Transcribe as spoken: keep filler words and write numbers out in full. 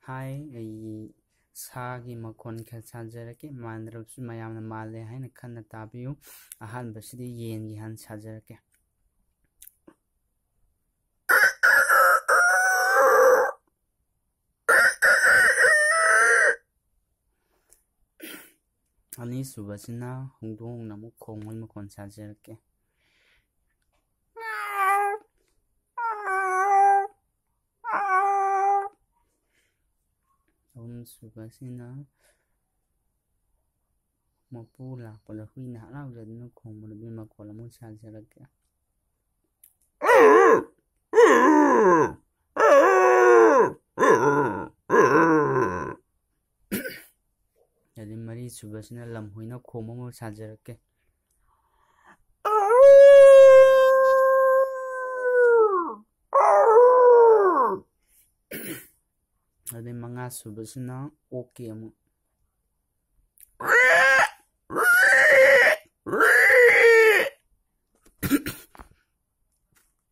ꯍꯥꯏ, ꯑꯩ ꯁꯥꯒꯤ ꯃꯈꯣꯟ ꯈꯔ ꯁꯥꯖꯔꯛꯀꯦ꯫ ꯃꯥꯟꯅꯔꯕꯁꯨ ꯃꯌꯥꯝꯅ ꯃꯥꯜꯂꯦ ꯍꯥꯏꯅ ꯈꯟꯅ ꯇꯥꯕꯤꯌꯨ꯫ ꯑꯍꯥꯟꯕꯁꯤꯗꯤ ꯌꯦꯟꯒꯤ ꯍꯥꯟꯅ ꯁꯥꯖꯔꯛꯀꯦ꯫ ꯑꯅꯤꯁꯨꯕꯁꯤꯅ ꯍꯧꯗꯣꯡꯅ ꯑꯃꯨꯛ ꯈꯣꯡꯕꯒꯤ ꯃꯈꯣꯟ ꯁꯥꯖꯔꯛꯀꯦ꯫ ꯑꯍꯨꯝꯁꯨꯕꯁꯤꯅ ꯃꯄꯨ ꯂꯥꯛꯄꯗ ꯍꯨꯏꯅ ꯍꯔꯥꯎꯖꯗꯨꯅ ꯈꯣꯡꯕꯗꯨꯒꯤ ꯃꯈꯣꯜ ꯑꯃꯨꯛ ꯁꯥꯖꯔꯛꯀꯦ꯫ ꯑꯗꯩ ꯃꯔꯤꯁꯨꯕꯁꯤꯅ ꯂꯝꯍꯨꯏꯅ ꯈꯣꯡꯕ ꯑꯃ ꯁꯥꯖꯔꯛꯀꯦ꯫ ꯑꯗꯩ ꯃꯉꯥꯁꯨꯕꯁꯤꯅ ꯑꯣꯛꯀꯤ ꯑꯃꯨꯛ꯫